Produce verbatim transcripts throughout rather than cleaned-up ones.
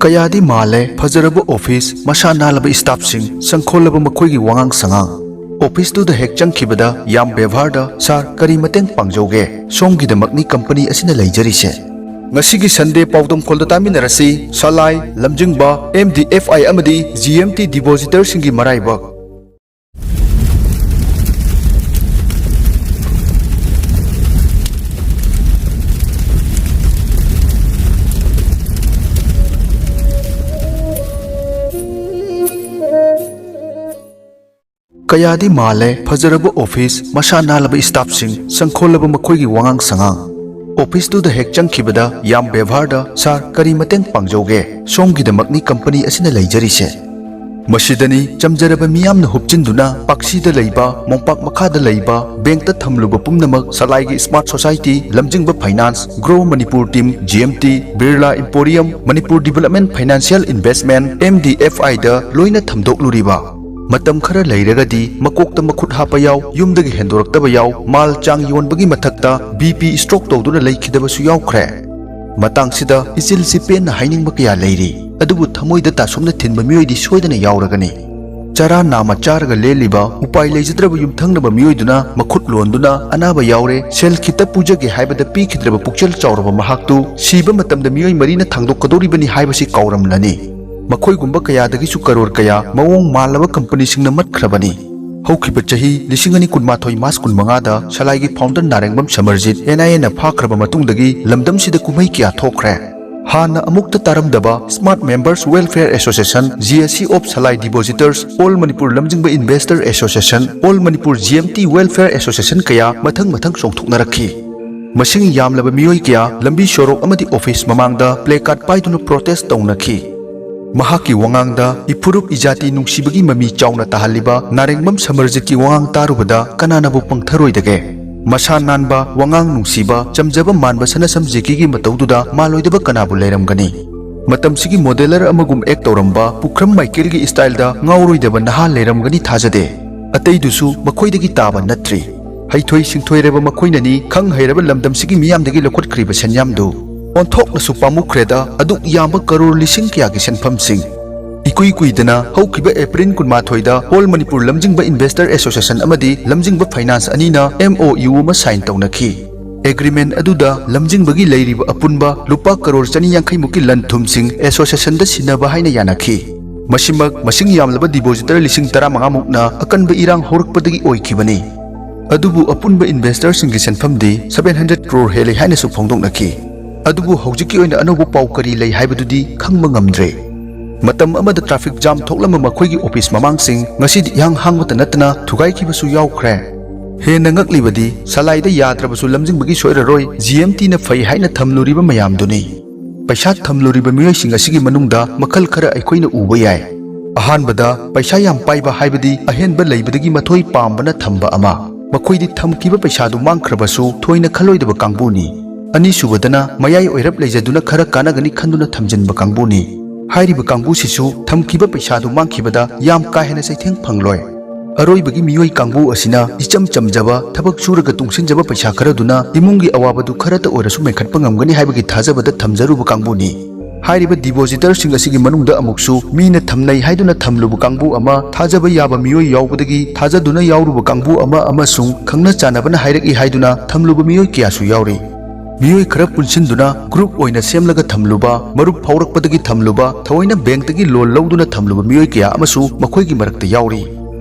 ꯀꯌꯥꯗꯤ ꯃꯥꯜꯂꯦ ꯐꯖꯔꯕ ꯑꯣꯐꯤꯁ, ꯃꯁꯥ ꯅꯥꯜꯂꯕ ꯁ꯭ꯇꯥꯐꯁꯤꯡ, ꯁꯪꯈꯣꯜꯂꯕ ꯃꯈꯣꯏꯒꯤ ꯋꯥꯉꯥꯡ ꯁꯉꯥꯡ꯫ ꯑꯣꯐꯤꯁꯇꯨꯗ ꯍꯦꯛ ꯆꯪꯈꯤꯕꯗ ꯌꯥꯝ ꯕꯦꯕꯥꯔꯗ, "ꯁꯥꯔ, ꯀꯔꯤ ꯃꯇꯦꯡ ꯄꯥꯡꯖꯧꯒꯦ? ꯁꯣꯝꯒꯤꯗꯃꯛꯅꯤ ꯀꯝꯄꯅꯤ ꯑꯁꯤꯅ ꯂꯩꯖꯔꯤꯁꯦ"꯫ ꯉꯁꯤꯒꯤ ꯁꯟꯗꯦ ꯄꯥꯎꯗꯝꯈꯣꯜꯗ ꯇꯥꯃꯤꯟꯅꯔꯁꯤ, ꯁꯂꯥꯏ, ꯂꯝꯖꯤꯡꯕ, ꯑꯦꯝ ꯗꯤ ꯑꯦꯐ ꯑꯥꯏ ꯑꯃꯗꯤ ꯖꯤ ꯑꯦꯝ ꯇꯤ ꯗꯤꯄꯣꯖꯤꯇꯔꯁꯤꯡꯒꯤ ꯃꯔꯥꯏꯕꯛ꯫ ꯀꯌꯥꯗꯤ ꯃꯥꯜꯂꯦ ꯐꯖꯔꯕ ꯑꯣꯐꯤꯁ, ꯃꯁꯥ ꯅꯥꯜꯂꯕ ꯁ꯭ꯇꯥꯐꯁꯤꯡ, ꯁꯪꯈꯣꯜꯂꯕ ꯃꯈꯣꯏꯒꯤ ꯋꯥꯉꯥꯡ ꯁꯉꯥꯡ꯫ ꯑꯣꯐꯤꯁꯇꯨꯗ ꯍꯦꯛ ꯆꯪꯈꯤꯕꯗ ꯌꯥꯝ ꯕꯦꯕꯥꯔꯗ, "ꯁꯥꯔ, ꯀꯔꯤ ꯃꯇꯦꯡ ꯄꯥꯡꯖꯧꯒꯦ? ꯁꯣꯝꯒꯤꯗꯃꯛꯅꯤ ꯀꯝꯄꯅꯤ ꯑꯁꯤꯅ ꯂꯩꯖꯔꯤꯁꯦ"꯫ ꯃꯁꯤꯗꯅꯤ ꯆꯝꯖꯔꯕ ꯃꯤꯌꯥꯝꯅ ꯍꯨꯞꯆꯤꯟꯗꯨꯅ ꯄꯥꯛꯁꯤꯗ ꯂꯩꯕ, ꯃꯣꯝꯄꯥꯛ ꯃꯈꯥꯗ ꯂꯩꯕ, ꯕꯦꯡꯛꯇ ꯊꯝꯂꯨꯕ ꯄꯨꯝꯅꯃꯛ, ꯁꯂꯥꯏꯒꯤ ꯁ꯭ꯃꯥꯔꯠ ꯁꯣꯁꯥꯏꯇꯤ, ꯂꯝꯖꯤꯡꯕ finance, grow Manipur team, G M T, Birla emporium, Manipur development financial investment, M D F ꯑꯥꯏꯗ ꯂꯣꯏꯅ ꯊꯝꯗꯣꯛꯂꯨꯔꯤꯕ꯫ ꯃꯇꯝ ꯈꯔ ꯂꯩꯔꯒꯗꯤ ꯃꯀꯣꯛꯇ ꯃꯈꯨꯠ ꯍꯥꯞꯄ ꯌꯥꯎ, ꯌꯨꯝꯗꯒꯤ ꯍꯦꯟꯗꯣꯔꯛꯇꯕ ꯌꯥꯎ, ꯃꯥꯜ ꯆꯥꯡ ꯌꯣꯟꯕꯒꯤ ꯃꯊꯛꯇ ꯕꯤ ꯄꯤ ꯁ꯭ꯇ꯭ꯔꯣꯛ ꯇꯧꯗꯨꯅ ꯂꯩꯈꯤꯗꯕꯁꯨ ꯌꯥꯎꯈ꯭ꯔꯦ꯫ ꯃꯇꯥꯡꯁꯤꯗ ꯏꯆꯤꯜꯁꯤ ꯄꯦꯟꯅ ꯍꯥꯏꯅꯤꯡꯕ ꯀꯌꯥ ꯂꯩꯔꯤ, ꯑꯗꯨꯕꯨ ꯊꯃꯣꯏꯗ ꯇꯥꯁꯣꯝꯅ ꯊꯤꯟꯕ ꯃꯤꯑꯣꯏꯗꯤ ꯁꯣꯏꯗꯅ ꯌꯥꯎꯔꯒꯅꯤ꯫ ꯆꯔꯥ ꯅꯥꯝꯃ ꯆꯥꯔꯒ ꯂꯦꯜꯂꯤꯕ, ꯎꯄꯥꯏ ꯂꯩꯖꯗ꯭ꯔꯕ ꯌꯨꯝꯊꯪꯅꯕ ꯃꯤꯑꯣꯏꯗꯨꯅ ꯃꯈꯨꯠ ꯂꯣꯟꯗꯨꯅ "ꯑꯅꯥꯕ ꯌꯥꯎꯔꯦ, ꯁꯦꯜ ꯈꯤꯇ ꯄꯨꯖꯒꯦ" ꯍꯥꯏꯕꯗ ꯄꯤꯈꯤꯗ꯭ꯔꯕ ꯄꯨꯛꯆꯦꯜ ꯆꯥꯎꯔꯕ ꯃꯍꯥꯛꯇꯨ ꯁꯤꯕ ꯃꯇꯝꯗ ꯃꯤꯑꯣꯏ ꯃꯔꯤꯅ ꯊꯥꯡꯗꯣꯛꯀꯗꯧꯔꯤꯕꯅꯤ ꯍꯥꯏꯕꯁꯤ ꯀꯥꯎꯔꯝꯂꯅꯤ꯫ ꯃꯈꯣꯏꯒꯨꯝꯕ ꯀꯌꯥꯗꯒꯤꯁꯨ ꯀꯔꯣꯔ ꯀꯌꯥ ꯃꯑꯣꯡ ꯃꯥꯜꯂꯕ ꯀꯝꯄꯅꯤꯁꯤꯡꯅ ꯃꯠꯈ꯭ꯔꯕꯅꯤ꯫ ꯍꯧꯈꯤꯕ ꯆꯍꯤ ꯂꯤꯁꯤꯡ ꯑꯅꯤ ꯀꯨꯟꯃꯥꯊꯣꯏ ꯃꯥꯔꯆ ꯀꯨꯟꯃꯉꯥꯗ ꯁꯂꯥꯏꯒꯤ ꯐꯥꯎꯟꯗꯔ ꯅꯥꯔꯦꯡꯕꯝ ꯁꯃꯔꯖꯤꯠ ꯑꯦꯟ ꯑꯥꯏ ꯑꯦꯅ ꯐꯥꯈ꯭ꯔꯕ ꯃꯇꯨꯡꯗꯒꯤ ꯂꯝꯗꯝꯁꯤꯗ ꯀꯨꯝꯍꯩ ꯀꯌꯥ ꯊꯣꯛꯈ꯭ꯔꯦ꯫ ꯍꯥꯟꯅ ꯑꯃꯨꯛꯇ ꯇꯥꯔꯝꯗꯕ Smart Members Welfare Association, G S C of Salai Depositors, All Manipur Lamjingba Investor Association, All Manipur G M T Welfare Association ꯀꯌꯥ ꯃꯊꯪ ꯃꯊꯪ ꯆꯣꯡꯊꯣꯛꯅꯔꯛꯈꯤ꯫ ꯃꯁꯤꯡ ꯌꯥꯝꯂꯕ ꯃꯤꯑꯣꯏ ꯀꯌꯥ ꯂꯝꯕꯤ ꯁꯣꯔꯣꯛ ꯑꯃꯗꯤ ꯑꯣꯐꯤꯁ ꯃꯃꯥꯡꯗ placard ꯄꯥꯏꯗꯨꯅ protest ꯇꯧꯅꯈꯤ꯫ ꯃꯍꯥꯛꯀꯤ ꯋꯥꯉꯥꯡꯗ ꯏꯐꯨꯔꯨꯞ ꯏꯖꯥꯇꯤ ꯅꯨꯡꯁꯤꯕꯒꯤ ꯃꯃꯤ ꯆꯥꯎꯅ ꯇꯥꯍꯜꯂꯤꯕ ꯅꯥꯔꯦꯡꯕꯝ ꯁꯃꯔꯖꯤꯠꯀꯤ ꯋꯥꯉꯥꯡ ꯇꯥꯔꯨꯕꯗ ꯀꯅꯥꯅꯕꯨ ꯄꯪꯊꯔꯣꯏꯗꯒꯦ? ꯃꯁꯥ ꯅꯥꯟꯕ, ꯋꯥꯉꯥꯡ ꯅꯨꯡꯁꯤꯕ, ꯆꯝꯖꯕ ꯃꯥꯟꯕ ꯁꯅꯥꯁꯝ ꯖꯦꯀꯤꯒꯤ ꯃꯇꯧꯗꯨꯗ ꯃꯥꯜꯂꯣꯏꯗꯕ ꯀꯅꯥꯕꯨ ꯂꯩꯔꯝꯒꯅꯤ? ꯃꯇꯝꯁꯤꯒꯤ ꯃꯣꯗꯦꯂꯔ ꯑꯃꯒꯨꯝ ꯑꯦꯛ ꯇꯧꯔꯝꯕ ꯄꯨꯈ꯭ꯔꯝ ꯃꯥꯏꯀꯦꯜꯒꯤ ꯁ꯭ꯇꯥꯏꯜꯗ ꯉꯥꯎꯔꯣꯏꯗꯕ ꯅꯍꯥ ꯂꯩꯔꯝꯒꯅꯤ ꯊꯥꯖꯗꯦ꯫ ꯑꯇꯩꯗꯨꯁꯨ ꯃꯈꯣꯏꯗꯒꯤ ꯇꯥꯕ ꯅꯠꯇ꯭ꯔꯤ꯫ ꯍꯩꯊꯣꯏ ꯁꯤꯡꯊꯣꯏꯔꯕ ꯃꯈꯣꯏꯅꯅꯤ ꯈꯪ ꯍꯩꯔꯕ ꯂꯝꯗꯝꯁꯤꯒꯤ ꯃꯤꯌꯥꯝꯗꯒꯤ ꯂꯧꯈꯠꯈ꯭ꯔꯤꯕ ꯁꯦꯟꯌꯥꯝꯗꯨ꯫ ꯑꯣꯟꯊꯣꯛꯅꯁꯨ ꯄꯥꯝꯃꯨꯈ꯭ꯔꯦꯗ, ꯑꯗꯨꯛ ꯌꯥꯝꯕ ꯀꯔꯣꯔ ꯂꯤꯁꯤꯡ ꯀꯌꯥꯒꯤ ꯁꯦꯟꯐꯝꯁꯤꯡ꯫ ꯏꯀꯨꯏ ꯀꯨꯏꯗꯅ ꯍꯧꯈꯤꯕ ꯑꯦꯄ꯭ꯔꯤꯜ ꯀꯨꯟꯃꯥꯊꯣꯏꯗ All Manipur ꯂꯝꯖꯤꯡꯕ Investor Association ꯑꯃꯗꯤ ꯂꯝꯖꯤꯡꯕ Finance ꯑꯅꯤꯅ M O U ꯑꯃ sign ꯇꯧꯅꯈꯤ꯫ Agreement ꯑꯗꯨꯗ ꯂꯝꯖꯤꯡꯕꯒꯤ ꯂꯩꯔꯤꯕ ꯑꯄꯨꯟꯕ ꯂꯨꯄꯥ ꯀꯔꯣꯔ ꯆꯅꯤ ꯌꯥꯡꯈꯩ ꯃꯨꯛꯀꯤ ꯂꯟ ꯊꯨꯝꯁꯤꯡ association ꯗ ꯁꯤꯟꯅꯕ ꯍꯥꯏꯅ ꯌꯥꯅꯈꯤ꯫ ꯃꯁꯤꯃꯛ ꯃꯁꯤꯡ ꯌꯥꯝꯂꯕ depositor ꯂꯤꯁꯤꯡ ꯇꯔꯥꯃꯉꯥ ꯃꯨꯛꯅ ꯑꯀꯟꯕ ꯏꯔꯥꯡ ꯍꯧꯔꯛꯄꯗꯒꯤ ꯑꯣꯏꯈꯤꯕꯅꯤ꯫ ꯑꯗꯨꯕꯨ ꯑꯄꯨꯟꯕ investor ꯁꯤꯡꯒꯤ ꯁꯦꯟꯐꯝꯗꯤ seven hundred crore ꯍꯦꯜꯂꯤ ꯍꯥꯏꯅꯁꯨ ꯐꯣꯡꯗꯣꯛꯅꯈꯤ꯫ ꯑꯗꯨꯕꯨ ꯍꯧꯖꯤꯛꯀꯤ ꯑꯣꯏꯅ ꯑꯅꯧꯕ ꯄꯥꯎ ꯀꯔꯤ ꯂꯩ ꯍꯥꯏꯕꯗꯨꯗꯤ ꯈꯪꯕ ꯉꯝꯗ꯭ꯔꯦ꯫ ꯃꯇꯝ ꯑꯃꯗ traffic jam ꯊꯣꯛꯂꯝꯕ ꯃꯈꯣꯏꯒꯤ office ꯃꯃꯥꯡꯁꯤꯡ ꯉꯁꯤꯗꯤ ꯏꯍꯥꯡ ꯍꯥꯡꯕꯇ ꯅꯠꯇꯅ ꯊꯨꯒꯥꯏꯈꯤꯕꯁꯨ ꯌꯥꯎꯈ꯭ꯔꯦ꯫ ꯍꯦꯟꯅ ꯉꯛꯂꯤꯕꯗꯤ ꯁꯂꯥꯏꯗ ꯌꯥꯗ꯭ꯔꯕꯁꯨ ꯂꯝꯖꯤꯡꯕꯒꯤ ꯁꯣꯏꯔꯔꯣꯏ, G M T ꯅ ꯐꯩ ꯍꯥꯏꯅ ꯊꯝꯂꯨꯔꯤꯕ ꯃꯌꯥꯝꯗꯨꯅꯤ꯫ ꯄꯩꯁꯥ ꯊꯝꯂꯨꯔꯤꯕ ꯃꯤꯑꯣꯏꯁꯤꯡ ꯑꯁꯤꯒꯤ ꯃꯅꯨꯡꯗ ꯃꯈꯜ ꯈꯔ ꯑꯩꯈꯣꯏꯅ ꯎꯕ ꯌꯥꯏ꯫ ꯑꯍꯥꯟꯕꯗ, ꯄꯩꯁꯥ ꯌꯥꯝ ꯄꯥꯏꯕ ꯍꯥꯏꯕꯗꯤ ꯑꯍꯦꯟꯕ ꯂꯩꯕꯗꯒꯤ ꯃꯊꯣꯏ ꯄꯥꯝꯕꯅ ꯊꯝꯕ ꯑꯃ꯫ ꯃꯈꯣꯏꯗꯤ ꯊꯝꯈꯤꯕ ꯄꯩꯁꯥꯗꯨ ꯃꯥꯡꯈ꯭ꯔꯕꯁꯨ ꯊꯣꯏꯅ ꯈꯜꯂꯣꯏꯗꯕ ꯀꯥꯡꯕꯨꯅꯤ꯫ ꯑꯅꯤꯁꯨꯕꯗꯅ, ꯃꯌꯥꯏ ꯑꯣꯏꯔꯞ ꯂꯩꯖꯗꯨꯅ ꯈꯔ ꯀꯥꯟꯅꯒꯅꯤ ꯈꯟꯗꯨꯅ ꯊꯝꯖꯤꯟꯕ ꯀꯥꯡꯕꯨꯅꯤ꯫ ꯍꯥꯏꯔꯤꯕ ꯀꯥꯡꯕꯨꯁꯤꯁꯨ ꯊꯝꯈꯤꯕ ꯄꯩꯁꯥꯗꯨ ꯃꯥꯡꯈꯤꯕꯗ ꯌꯥꯝ ꯀꯥ ꯍꯦꯟꯅ ꯆꯩꯊꯦꯡ ꯐꯪꯂꯣꯏ꯫ ꯑꯔꯣꯏꯕꯒꯤ ꯃꯤꯑꯣꯏ ꯀꯥꯡꯕꯨ ꯑꯁꯤꯅ ꯏꯆꯝ ꯆꯝꯖꯕ, ꯊꯕꯛ ꯁꯨꯔꯒ ꯇꯨꯡꯁꯤꯟꯖꯕ ꯄꯩꯁꯥ ꯈꯔꯗꯨꯅ ꯏꯃꯨꯡꯒꯤ ꯑꯋꯥꯕꯗꯨ ꯈꯔꯇ ꯑꯣꯏꯔꯁꯨ ꯃꯦꯟꯈꯠꯄ ꯉꯝꯒꯅꯤ ꯍꯥꯏꯕꯒꯤ ꯊꯥꯖꯕꯗ ꯊꯝꯖꯔꯨꯕ ꯀꯥꯡꯕꯨꯅꯤ꯫ ꯍꯥꯏꯔꯤꯕ depositor ꯁꯤꯡ ꯑꯁꯤꯒꯤ ꯃꯅꯨꯡꯗ ꯑꯃꯨꯛꯁꯨ ꯃꯤꯅ ꯊꯝꯅꯩ ꯍꯥꯏꯗꯨꯅ ꯊꯝꯂꯨꯕ ꯀꯥꯡꯕꯨ ꯑꯃ, ꯊꯥꯖꯕ ꯌꯥꯕ ꯃꯤꯑꯣꯏ ꯌꯥꯎꯕꯗꯒꯤ ꯊꯥꯖꯗꯨꯅ ꯌꯥꯎꯔꯨꯕ ꯀꯥꯡꯕꯨ ꯑꯃ ꯑꯃꯁꯨꯡ ꯈꯪꯅ ꯆꯥꯟꯅꯕꯅ ꯍꯥꯏꯔꯛꯏ ꯍꯥꯏꯗꯨꯅ ꯊꯝꯂꯨꯕ ꯃꯤꯑꯣꯏ ꯀꯌꯥꯁꯨ ꯌꯥꯎꯔꯤ꯫ ꯃꯤꯑꯣꯏ ꯈꯔ ꯄꯨꯟꯁꯤꯟꯗꯨꯅ group ꯑꯣꯏꯅ ꯁꯦꯝꯂꯒ ꯊꯝꯂꯨꯕ, ꯃꯔꯨꯞ ꯐꯥꯎꯔꯛꯄꯗꯒꯤ ꯊꯝꯂꯨꯕ, ꯊꯑꯣꯏꯅ bank ꯇꯒꯤ loan ꯂꯧꯗꯨꯅ ꯊꯝꯂꯨꯕ ꯃꯤꯑꯣꯏ ꯀꯌꯥ ꯑꯃꯁꯨ ꯃꯈꯣꯏꯒꯤ ꯃꯔꯛꯇ ꯌꯥꯎꯔꯤ꯫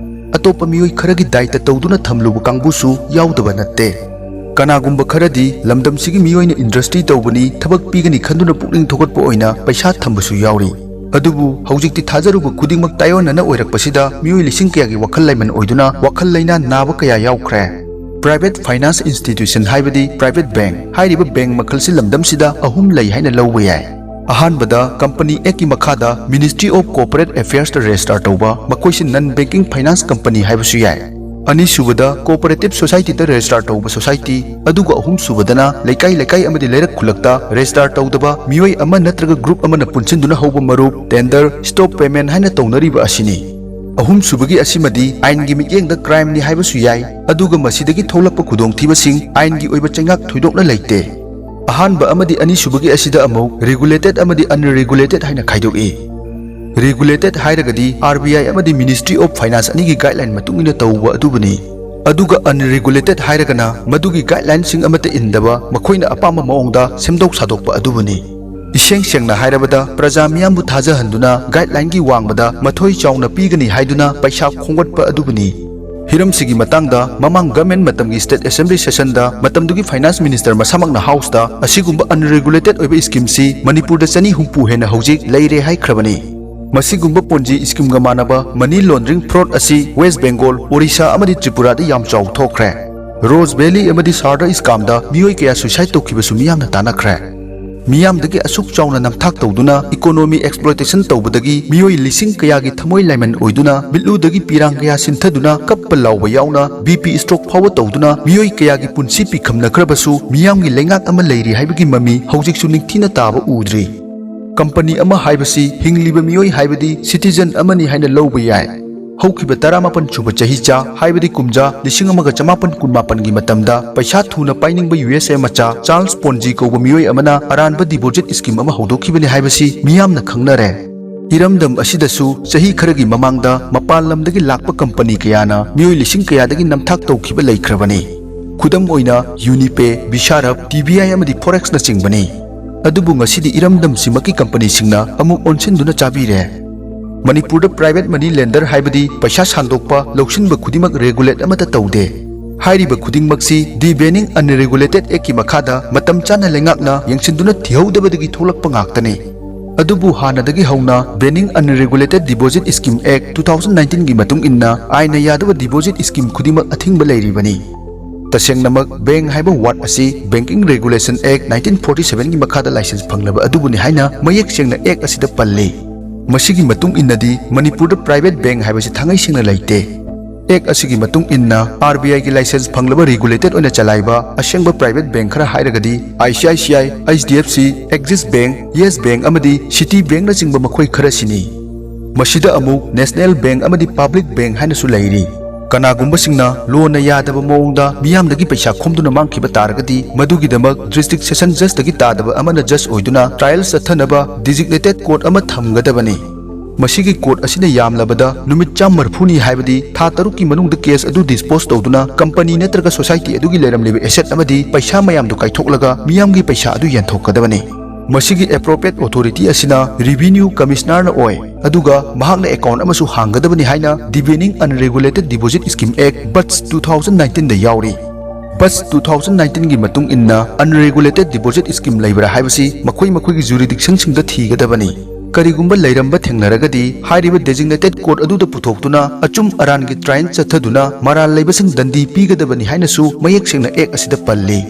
ꯑꯇꯣꯞꯄ ꯃꯤꯑꯣꯏ ꯈꯔꯒꯤ ꯗꯥꯏꯇ ꯇꯧꯗꯨꯅ ꯊꯝꯂꯨꯕ ꯀꯥꯡꯕꯨꯁꯨ ꯌꯥꯎꯗꯕ ꯅꯠꯇꯦ꯫ ꯀꯅꯥꯒꯨꯝꯕ ꯈꯔꯗꯤ ꯂꯝꯗꯝꯁꯤꯒꯤ ꯃꯤꯑꯣꯏꯅ industry ꯇꯧꯕꯅꯤ, ꯊꯕꯛ ꯄꯤꯒꯅꯤ ꯈꯟꯗꯨꯅ ꯄꯨꯛꯅꯤꯡ ꯊꯧꯒꯠꯄ ꯑꯣꯏꯅ ꯄꯩꯁꯥ ꯊꯝꯕꯁꯨ ꯌꯥꯎꯔꯤ꯫ ꯑꯗꯨꯕꯨ ꯍꯧꯖꯤꯛꯇꯤ ꯊꯥꯖꯔꯨꯕ ꯈꯨꯗꯤꯡꯃꯛ ꯇꯥꯏꯑꯣꯟꯅꯅ ꯑꯣꯏꯔꯛꯄꯁꯤꯗ ꯃꯤꯑꯣꯏ ꯂꯤꯁꯤꯡ ꯀꯌꯥꯒꯤ ꯋꯥꯈꯜ ꯂꯩꯃꯟ ꯑꯣꯏꯗꯨꯅ ꯋꯥꯈꯜ ꯂꯩꯅꯥ ꯅꯥꯕ ꯀꯌꯥ ꯌꯥꯎꯈ꯭ꯔꯦ꯫ Private finance institution ꯍꯥꯏꯕꯗꯤ private bank꯫ ꯍꯥꯏꯔꯤꯕ bank ꯃꯈꯜꯁꯤ ꯂꯝꯗꯝꯁꯤꯗ ꯑꯍꯨꯝ ꯂꯩ ꯍꯥꯏꯅ ꯂꯧꯕ ꯌꯥꯏ꯫ ꯑꯍꯥꯟꯕꯗ, Company Act ꯀꯤ ꯃꯈꯥꯗ Ministry of Corporate Affairs ꯇ register ꯇꯧꯕ, ꯃꯈꯣꯏꯁꯤ non banking finance company ꯍꯥꯏꯕꯁꯨ ꯌꯥꯏ꯫ ꯑꯅꯤꯁꯨꯕꯗ, cooperative society ꯗ register ꯇꯧꯕ society, ꯑꯗꯨꯒ ꯑꯍꯨꯝꯁꯨꯕꯗꯅ ꯂꯩꯀꯥꯏ ꯂꯩꯀꯥꯏ ꯑꯃꯗꯤ ꯂꯩꯔꯛ ꯈꯨꯜꯂꯛꯇ register ꯇꯧꯗꯕ ꯃꯤꯑꯣꯏ ꯑꯃ ꯅꯠꯇ꯭ꯔꯒ group ꯑꯃꯅ ꯄꯨꯟꯁꯤꯟꯗꯨꯅ ꯍꯧꯕ ꯃꯔꯨꯞ, tender, stock payment ꯍꯥꯏꯅ ꯇꯧꯅꯔꯤꯕ ꯑꯁꯤꯅꯤ꯫ ꯑꯍꯨꯝꯁꯨꯕꯒꯤ ꯑꯁꯤꯃꯗꯤ ꯑꯥꯏꯟꯒꯤ ꯃꯤꯠꯌꯦꯡꯗ crime ꯅꯤ ꯍꯥꯏꯕꯁꯨ ꯌꯥꯏ, ꯑꯗꯨꯒ ꯃꯁꯤꯗꯒꯤ ꯊꯣꯛꯂꯛꯄ ꯈꯨꯗꯣꯡꯊꯤꯕꯁꯤꯡ ꯑꯥꯏꯟꯒꯤ ꯑꯣꯏꯕ ꯆꯩꯉꯥꯛ ꯊꯣꯏꯗꯣꯛꯅ ꯂꯩꯇꯦ꯫ ꯑꯍꯥꯟꯕ ꯑꯃꯗꯤ ꯑꯅꯤꯁꯨꯕꯒꯤ ꯑꯁꯤꯗ ꯑꯃꯨꯛ regulated ꯑꯃꯗꯤ unregulated ꯍꯥꯏꯅ ꯈꯥꯏꯗꯣꯛꯏ꯫ Regulated ꯍꯥꯏꯔꯒꯗꯤ R B I ꯑꯃꯗꯤ Ministry of Finance ꯑꯅꯤꯒꯤ guideline ꯃꯇꯨꯡ ꯏꯟꯅ ꯇꯧꯕ ꯑꯗꯨꯕꯨꯅꯤ꯫ ꯑꯗꯨꯒ unregulated ꯍꯥꯏꯔꯒꯅ ꯃꯗꯨꯒꯤ guidelineꯁꯤꯡ ꯑꯃꯠꯇ ꯏꯟꯗꯕ, ꯃꯈꯣꯏꯅ ꯑꯄꯥꯝꯕ ꯃꯑꯣꯡꯗ ꯁꯦꯝꯗꯣꯛ ꯁꯥꯗꯣꯛꯄ ꯑꯗꯨꯕꯨꯅꯤ꯫ ꯏꯁꯦꯡ ꯁꯦꯡꯅ ꯍꯥꯏꯔꯕꯗ, ꯄ꯭ꯔꯖꯥ ꯃꯤꯌꯥꯝꯕꯨ ꯊꯥꯖꯍꯟꯗꯨꯅ guidelineꯒꯤ ꯋꯥꯡꯃꯗ ꯃꯊꯣꯏ ꯆꯥꯎꯅ ꯄꯤꯒꯅꯤ ꯍꯥꯏꯗꯨꯅ ꯄꯩꯁꯥ ꯈꯣꯝꯒꯠꯄ ꯑꯗꯨꯕꯨꯅꯤ꯫ ꯍꯤꯔꯝꯁꯤꯒꯤ ꯃꯇꯥꯡꯗ ꯃꯃꯥꯡ government ꯃꯇꯝꯒꯤ State Assembly sessionꯗ ꯃꯇꯝꯗꯨꯒꯤ Finance Minister ꯃꯁꯥꯃꯛꯅ Houseꯇ ꯑꯁꯤꯒꯨꯝꯕ unregulated ꯑꯣꯏꯕ schemeꯁꯤ ꯃꯅꯤꯄꯨꯔꯗ ꯆꯅꯤ ꯍꯨꯝꯐꯨ ꯍꯦꯟꯅ ꯍꯧꯖꯤꯛ ꯂꯩꯔꯦ ꯍꯥꯏꯈ꯭ꯔꯕꯅꯤ꯫ ꯃꯁꯤꯒꯨꯝꯕ Ponzi schemeꯒ ꯃꯥꯟꯅꯕ money laundering fraud ꯑꯁꯤ West Bengal, Orissa ꯑꯃꯗꯤ ꯇ꯭ꯔꯤꯄꯨꯔꯥꯗ ꯌꯥꯝ ꯆꯥꯎ ꯊꯣꯛꯈ꯭ꯔꯦ꯫ Rose Valley ꯑꯃꯗꯤ Sharda scamꯗ ꯃꯤꯑꯣꯏ ꯀꯌꯥ suicide ꯇꯧꯈꯤꯕꯁꯨ ꯃꯤꯌꯥꯝꯅ ꯇꯥꯟꯅꯈ꯭ꯔꯦ꯫ ꯃꯤꯌꯥꯝꯗꯒꯤ ꯑꯁꯨꯛ ꯆꯥꯎꯅ ꯅꯝꯊꯥꯛ ꯇꯧꯗꯨꯅ economy exploitation ꯇꯧꯕꯗꯒꯤ ꯃꯤꯑꯣꯏ ꯂꯤꯁꯤꯡ ꯀꯌꯥꯒꯤ ꯊꯃꯣꯏ ꯂꯥꯏꯃꯟ ꯑꯣꯏꯗꯨꯅ, ꯃꯤꯠꯂꯨꯗꯒꯤ ꯄꯤꯔꯥꯡ ꯀꯌꯥ ꯁꯤꯟꯊꯗꯨꯅ, ꯀꯞꯄ ꯂꯥꯎꯕ ꯌꯥꯎꯅ B P stroke ꯐꯥꯎꯕ ꯇꯧꯗꯨꯅ ꯃꯤꯑꯣꯏ ꯀꯌꯥꯒꯤ ꯄꯨꯟꯁꯤ ꯄꯤꯈꯝꯅꯈ꯭ꯔꯕꯁꯨ ꯃꯤꯌꯥꯝꯒꯤ ꯂꯩꯉꯥꯛ ꯑꯃ ꯂꯩꯔꯤ ꯍꯥꯏꯕꯒꯤ ꯃꯃꯤ ꯍꯧꯖꯤꯛꯁꯨ ꯅꯤꯡꯊꯤꯅ ꯇꯥꯕ ꯎꯗ꯭ꯔꯤ꯫ Company ꯑꯃ ꯍꯥꯏꯕꯁꯤ ꯍꯤꯡꯂꯤꯕ ꯃꯤꯑꯣꯏ ꯍꯥꯏꯕꯗꯤ citizen ꯑꯃꯅꯤ ꯍꯥꯏꯅ ꯂꯧꯕ ꯌꯥꯏ꯫ ꯍꯧꯈꯤꯕ ꯇꯔꯥꯃꯥꯄꯟ ꯁꯨꯕ ꯆꯍꯤꯆꯥ, ꯍꯥꯏꯕꯗꯤ ꯀꯨꯝꯖꯥ ꯂꯤꯁꯤꯡ ꯑꯃꯒ ꯆꯃꯥꯄꯟ ꯀꯨꯟꯃꯥꯄꯟꯒꯤ ꯃꯇꯝꯗ ꯄꯩꯁꯥ ꯊꯨꯅ ꯄꯥꯏꯅꯤꯡꯕ U S A ꯃꯆꯥ Charles Ponzi ꯀꯧꯕ ꯃꯤꯑꯣꯏ ꯑꯃꯅ ꯑꯔꯥꯟꯕ deposit scheme ꯑꯃ ꯍꯧꯗꯣꯛꯈꯤꯕꯅꯤ ꯍꯥꯏꯕꯁꯤ ꯃꯤꯌꯥꯝꯅ ꯈꯪꯅꯔꯦ꯫ ꯏꯔꯝꯗꯝ ꯑꯁꯤꯗꯁꯨ ꯆꯍꯤ ꯈꯔꯒꯤ ꯃꯃꯥꯡꯗ ꯃꯄꯥꯟ ꯂꯝꯗꯒꯤ ꯂꯥꯛꯄ company ꯀꯌꯥꯅ ꯃꯤꯑꯣꯏ ꯂꯤꯁꯤꯡ ꯀꯌꯥꯗꯒꯤ ꯅꯝꯊꯥꯛ ꯇꯧꯈꯤꯕ ꯂꯩꯈ꯭ꯔꯕꯅꯤ꯫ ꯈꯨꯗꯝ ꯑꯣꯏꯅ, Unipe, Bisharp, T B I ꯑꯃꯗꯤ Forexꯅꯆꯤꯡꯕꯅꯤ꯫ ꯑꯗꯨꯕꯨ ꯉꯁꯤꯗꯤ ꯏꯔꯝꯗꯝꯁꯤꯃꯛꯀꯤ companyꯁꯤꯡꯅ ꯑꯃꯨꯛ ꯑꯣꯟꯁꯤꯟꯗꯨꯅ ꯆꯥꯕꯤꯔꯦ꯫ ꯃꯅꯤꯄꯨꯔꯗ private money lender ꯍꯥꯏꯕꯗꯤ ꯄꯩꯁꯥ ꯁꯥꯟꯗꯣꯛꯄ, ꯂꯧꯁꯤꯟꯕ ꯈꯨꯗꯤꯡꯃꯛ regulate ꯑꯃꯠꯇ ꯇꯧꯗꯦ꯫ ꯍꯥꯏꯔꯤꯕ ꯈꯨꯗꯤꯡꯃꯛꯁꯤ The Banking Unregulated Actꯀꯤ ꯃꯈꯥꯗ ꯃꯇꯝ ꯆꯥꯅ ꯂꯩꯉꯥꯛꯅ ꯌꯦꯡꯁꯤꯟꯗꯨꯅ ꯊꯤꯍꯧꯗꯕꯗꯒꯤ ꯊꯣꯛꯂꯛꯄ ꯉꯥꯛꯇꯅꯤ꯫ ꯑꯗꯨꯕꯨ ꯍꯥꯟꯅꯗꯒꯤ ꯍꯧꯅ Banking Unregulated Deposit Scheme Act two thousand nineteenꯒꯤ ꯃꯇꯨꯡ ꯏꯟꯅ ꯑꯥꯏꯟꯅ ꯌꯥꯗꯕ deposit scheme ꯈꯨꯗꯤꯡꯃꯛ ꯑꯊꯤꯡꯕ ꯂꯩꯔꯤꯕꯅꯤ꯫ ꯇꯁꯦꯡꯅꯃꯛ, bank ꯍꯥꯏꯕ word ꯑꯁꯤ Banking Regulation Act nineteen forty sevenꯒꯤ ꯃꯈꯥꯗ license ꯐꯪꯂꯕ ꯑꯗꯨꯕꯨꯅꯤ ꯍꯥꯏꯅ ꯃꯌꯦꯛ ꯁꯦꯡꯅ Act ꯑꯁꯤꯗ ꯄꯜꯂꯤ꯫ ꯃꯁꯤꯒꯤ ꯃꯇꯨꯡ ꯏꯟꯅꯗꯤ ꯃꯅꯤꯄꯨꯔꯗ private bank ꯍꯥꯏꯕꯁꯤ ꯊꯥꯡꯉꯩ ꯁꯦꯡꯅ ꯂꯩꯇꯦ꯫ Act ꯑꯁꯤꯒꯤ ꯃꯇꯨꯡ ꯏꯟꯅ R B I ꯒꯤ license ꯐꯪꯂꯕ regulated ꯑꯣꯏꯅ ꯆꯂꯥꯏꯕ ꯑꯁꯦꯡꯕ private bank ꯈꯔ ꯍꯥꯏꯔꯒꯗꯤ I C I C I, H D F C, Axis Bank, Yes Bank ꯑꯃꯗꯤ City Bankꯅꯆꯤꯡꯕ ꯃꯈꯣꯏ ꯈꯔꯁꯤꯅꯤ꯫ ꯃꯁꯤꯗ ꯑꯃꯨꯛ National Bank ꯑꯃꯗꯤ Public Bank ꯍꯥꯏꯅꯁꯨ ꯂꯩꯔꯤ꯫ ꯀꯅꯥꯒꯨꯝꯕꯁꯤꯡꯅ ꯂꯣꯅ ꯌꯥꯗꯕ ꯃꯑꯣꯡꯗ ꯃꯤꯌꯥꯝꯗꯒꯤ ꯄꯩꯁꯥ ꯈꯣꯝꯗꯨꯅ ꯃꯥꯡꯈꯤꯕ ꯇꯥꯔꯒꯗꯤ, ꯃꯗꯨꯒꯤꯗꯃꯛ district session judgeꯇꯒꯤ ꯇꯥꯗꯕ ꯑꯃꯅ judge ꯑꯣꯏꯗꯨꯅ trial ꯆꯠꯊꯅꯕ designated court ꯑꯃ ꯊꯝꯒꯗꯕꯅꯤ꯫ ꯃꯁꯤꯒꯤ court ꯑꯁꯤꯅ ꯌꯥꯝꯂꯕꯗ ꯅꯨꯃꯤꯠ ꯆꯥꯝꯃ ꯃꯔꯤꯐꯨꯅꯤ, ꯍꯥꯏꯕꯗꯤ ꯊꯥ ꯇꯔꯨꯛꯀꯤ ꯃꯅꯨꯡꯗ case ꯑꯗꯨ dispose ꯇꯧꯗꯨꯅ company ꯅꯠꯇ꯭ꯔꯒ society ꯑꯗꯨꯒꯤ ꯂꯩꯔꯝꯂꯤꯕ asset ꯑꯃꯗꯤ ꯄꯩꯁꯥ ꯃꯌꯥꯝꯗꯨ ꯀꯥꯏꯊꯣꯛꯂꯒ ꯃꯤꯌꯥꯝꯒꯤ ꯄꯩꯁꯥ ꯑꯗꯨ ꯌꯦꯟꯊꯣꯛꯀꯗꯕꯅꯤ꯫ ꯃꯁꯤꯒꯤ appropriate authority ꯑꯁꯤꯅ Revenue Commissionerꯅ ꯑꯣꯏ, ꯑꯗꯨꯒ ꯃꯍꯥꯛꯅ account ꯑꯃꯁꯨ ꯍꯥꯡꯒꯗꯕꯅꯤ ꯍꯥꯏꯅ Deepening Unregulated Deposit Scheme Act, BUDS two thousand nineteenꯗ ꯌꯥꯎꯔꯤ꯫ BUDS two thousand nineteenꯒꯤ ꯃꯇꯨꯡ ꯏꯟꯅ unregulated deposit scheme ꯂꯩꯕ꯭ꯔꯥ ꯍꯥꯏꯕꯁꯤ ꯃꯈꯣꯏ ꯃꯈꯣꯏꯒꯤ jurisdictionꯁꯤꯡꯗ ꯊꯤꯒꯗꯕꯅꯤ꯫ ꯀꯔꯤꯒꯨꯝꯕ ꯂꯩꯔꯝꯕ ꯊꯦꯡꯅꯔꯒꯗꯤ, ꯍꯥꯏꯔꯤꯕ designated court ꯑꯗꯨꯗ ꯄꯨꯊꯣꯛꯇꯨꯅ ꯑꯆꯨꯝ ꯑꯔꯥꯟꯒꯤ trial ꯆꯠꯊꯗꯨꯅ ꯃꯔꯥꯜ ꯂꯩꯕꯁꯤꯡ ꯗꯟꯗꯤ ꯄꯤꯒꯗꯕꯅꯤ ꯍꯥꯏꯅꯁꯨ ꯃꯌꯦꯛ ꯁꯦꯡꯅ act ꯑꯁꯤꯗ ꯄꯜꯂꯤ꯫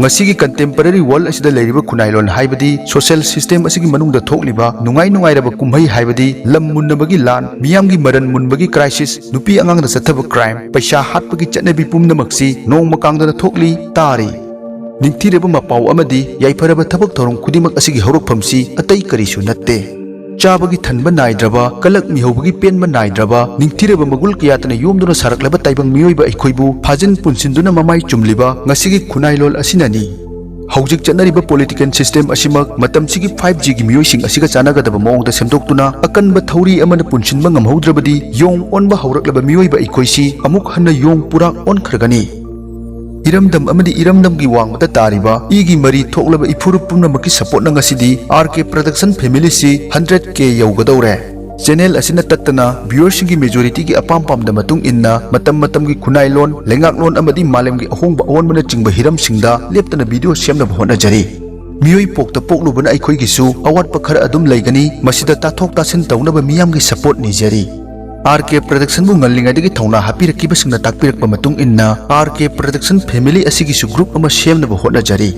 ꯉꯁꯤꯒꯤ contemporary world ꯑꯁꯤꯗ ꯂꯩꯔꯤꯕ ꯈꯨꯟꯅꯥꯏꯂꯣꯟ, ꯍꯥꯏꯕꯗꯤ social system ꯑꯁꯤꯒꯤ ꯃꯅꯨꯡꯗ ꯊꯣꯛꯂꯤꯕ ꯅꯨꯡꯉꯥꯏ ꯅꯨꯡꯉꯥꯏꯔꯕ ꯀꯨꯝꯍꯩ, ꯍꯥꯏꯕꯗꯤ ꯂꯝ ꯃꯨꯟꯅꯕꯒꯤ ꯂꯥꯟ, ꯃꯤꯌꯥꯝꯒꯤ ꯃꯔꯟ ꯃꯨꯟꯕꯒꯤ crisis, ꯅꯨꯄꯤ ꯑꯉꯥꯡꯗ ꯆꯠꯊꯕ crime, ꯄꯩꯁꯥ ꯍꯥꯠꯄꯒꯤ ꯆꯠꯅꯕꯤ ꯄꯨꯝꯅꯃꯛꯁꯤ ꯅꯣꯡꯃ ꯀꯥꯡꯗꯅ ꯊꯣꯛꯂꯤ, ꯇꯥꯔꯤ꯫ ꯅꯤꯡꯊꯤꯔꯕ ꯃꯄꯥꯎ ꯑꯃꯗꯤ ꯌꯥꯏꯐꯔꯕ ꯊꯕꯛ ꯊꯧꯔꯝ ꯈꯨꯗꯤꯡꯃꯛ ꯑꯁꯤꯒꯤ ꯍꯧꯔꯛꯐꯝꯁꯤ ꯑꯇꯩ ꯀꯔꯤꯁꯨ ꯅꯠꯇꯦ꯫ ꯆꯥꯕꯒꯤ ꯊꯟꯕ ꯅꯥꯏꯗ꯭ꯔꯕ, ꯀꯂꯛ ꯃꯤꯍꯧꯕꯒꯤ ꯄꯦꯟꯕ ꯅꯥꯏꯗ꯭ꯔꯕ, ꯅꯤꯡꯊꯤꯔꯕ ꯃꯒꯨꯟ ꯀꯌꯥꯇꯅ ꯌꯣꯝꯗꯨꯅ ꯁꯥꯔꯛꯂꯕ ꯇꯥꯏꯕꯪ ꯃꯤꯑꯣꯏꯕ ꯑꯩꯈꯣꯏꯕꯨ ꯐꯥꯖꯤꯟ ꯄꯨꯟꯁꯤꯟꯗꯨꯅ ꯃꯃꯥꯏ ꯆꯨꯝꯂꯤꯕ ꯉꯁꯤꯒꯤ ꯈꯨꯟꯅꯥꯏꯂꯣꯟ ꯑꯁꯤꯅꯅꯤ꯫ ꯍꯧꯖꯤꯛ ꯆꯠꯅꯔꯤꯕ political system ꯑꯁꯤꯃꯛ ꯃꯇꯝꯁꯤꯒꯤ five Gꯒꯤ ꯃꯤꯑꯣꯏꯁꯤꯡ ꯑꯁꯤꯒ ꯆꯥꯟꯅꯒꯗꯕ ꯃꯑꯣꯡꯗ ꯁꯦꯝꯗꯣꯛꯇꯨꯅ ꯑꯀꯟꯕ ꯊꯧꯔꯤ ꯑꯃꯅ ꯄꯨꯟꯁꯤꯟꯕ ꯉꯝꯍꯧꯗ꯭ꯔꯕꯗꯤ, ꯌꯣꯡ ꯑꯣꯟꯕ ꯍꯧꯔꯛꯂꯕ ꯃꯤꯑꯣꯏꯕ ꯑꯩꯈꯣꯏꯁꯤ ꯑꯃꯨꯛ ꯍꯟꯅ ꯌꯣꯡ ꯄꯨꯔꯥꯛ ꯑꯣꯟꯈ꯭ꯔꯒꯅꯤ꯫ ꯏꯔꯝꯗꯝ ꯑꯃꯗꯤ ꯏꯔꯝꯗꯝꯒꯤ ꯋꯥꯡꯃꯗ ꯇꯥꯔꯤꯕ ꯏꯒꯤ ꯃꯔꯤ ꯊꯣꯛꯂꯕ ꯏꯐꯨꯔꯨꯞ ꯄꯨꯝꯅꯃꯛꯀꯤ supportꯅ ꯉꯁꯤꯗꯤ R K Production familyꯁꯤ hundred K ꯌꯧꯒꯗꯧꯔꯦ꯫ Channel ꯑꯁꯤꯅ ꯇꯠꯇꯅ viewerꯁꯤꯡꯒꯤ majorityꯒꯤ ꯑꯄꯥꯝ ꯄꯥꯝꯗ ꯃꯇꯨꯡ ꯏꯟꯅ ꯃꯇꯝ ꯃꯇꯝꯒꯤ ꯈꯨꯟꯅꯥꯏꯂꯣꯟ, ꯂꯩꯉꯥꯛꯂꯣꯟ ꯑꯃꯗꯤ ꯃꯥꯂꯦꯝꯒꯤ ꯑꯍꯣꯡꯕ ꯑꯑꯣꯟꯕꯅꯆꯤꯡꯕ ꯍꯤꯔꯝꯁꯤꯡꯗ ꯂꯦꯞꯇꯅ video ꯁꯦꯝꯅꯕ ꯍꯣꯠꯅꯖꯔꯤ꯫ ꯃꯤꯑꯣꯏ ꯄꯣꯛꯇ ꯄꯣꯛꯂꯨꯕꯅ ꯑꯩꯈꯣꯏꯒꯤꯁꯨ ꯑꯋꯥꯠꯄ ꯈꯔ ꯑꯗꯨꯝ ꯂꯩꯒꯅꯤ, ꯃꯁꯤꯗ ꯇꯥꯊꯣꯛ ꯇꯥꯁꯤꯟ ꯇꯧꯅꯕ ꯃꯤꯌꯥꯝꯒꯤ support ꯅꯤꯖꯔꯤ꯫ R K Productionꯕꯨ ꯉꯜꯂꯤꯉꯩꯗꯒꯤ ꯊꯧꯅꯥ ꯍꯥꯞꯄꯤꯔꯛꯈꯤꯕꯁꯤꯡꯅ ꯇꯥꯛꯄꯤꯔꯛꯄ ꯃꯇꯨꯡ ꯏꯟꯅ R K Production family ꯑꯁꯤꯒꯤꯁꯨ group ꯑꯃ ꯁꯦꯝꯅꯕ ꯍꯣꯠꯅꯖꯔꯤ꯫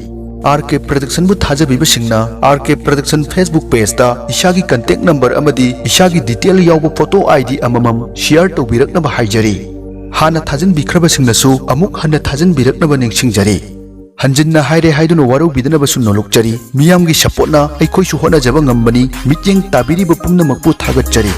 R K Productionꯕꯨ ꯊꯥꯖꯕꯤꯕꯁꯤꯡꯅ R K Production Facebook pageꯇ ꯏꯁꯥꯒꯤ contact number ꯑꯃꯗꯤ ꯏꯁꯥꯒꯤ detail ꯌꯥꯎꯕ photo ID ꯑꯃꯃꯝ share ꯇꯧꯕꯤꯔꯛꯅꯕ ꯍꯥꯏꯖꯔꯤ꯫ ꯍꯥꯟꯅ ꯊꯥꯖꯤꯟꯕꯤꯈ꯭ꯔꯕꯁꯤꯡꯅꯁꯨ ꯑꯃꯨꯛ ꯍꯟꯅ ꯊꯥꯖꯤꯟꯕꯤꯔꯛꯅꯕ ꯅꯤꯡꯁꯤꯡꯖꯔꯤ꯫ ꯍꯟꯖꯤꯟꯅ ꯍꯥꯏꯔꯦ ꯍꯥꯏꯗꯨꯅ ꯋꯥꯔꯧꯕꯤꯗꯅꯕꯁꯨ ꯅꯣꯂꯨꯛꯆꯔꯤ꯫ ꯃꯤꯌꯥꯝꯒꯤ supportꯅ ꯑꯩꯈꯣꯏꯁꯨ ꯍꯣꯠꯅꯖꯕ ꯉꯝꯕꯅꯤ꯫ ꯃꯤꯠꯌꯦꯡ ꯇꯥꯕꯤꯔꯤꯕ ꯄꯨꯝꯅꯃꯛꯄꯨ ꯊꯥꯒꯠꯆꯔꯤ꯫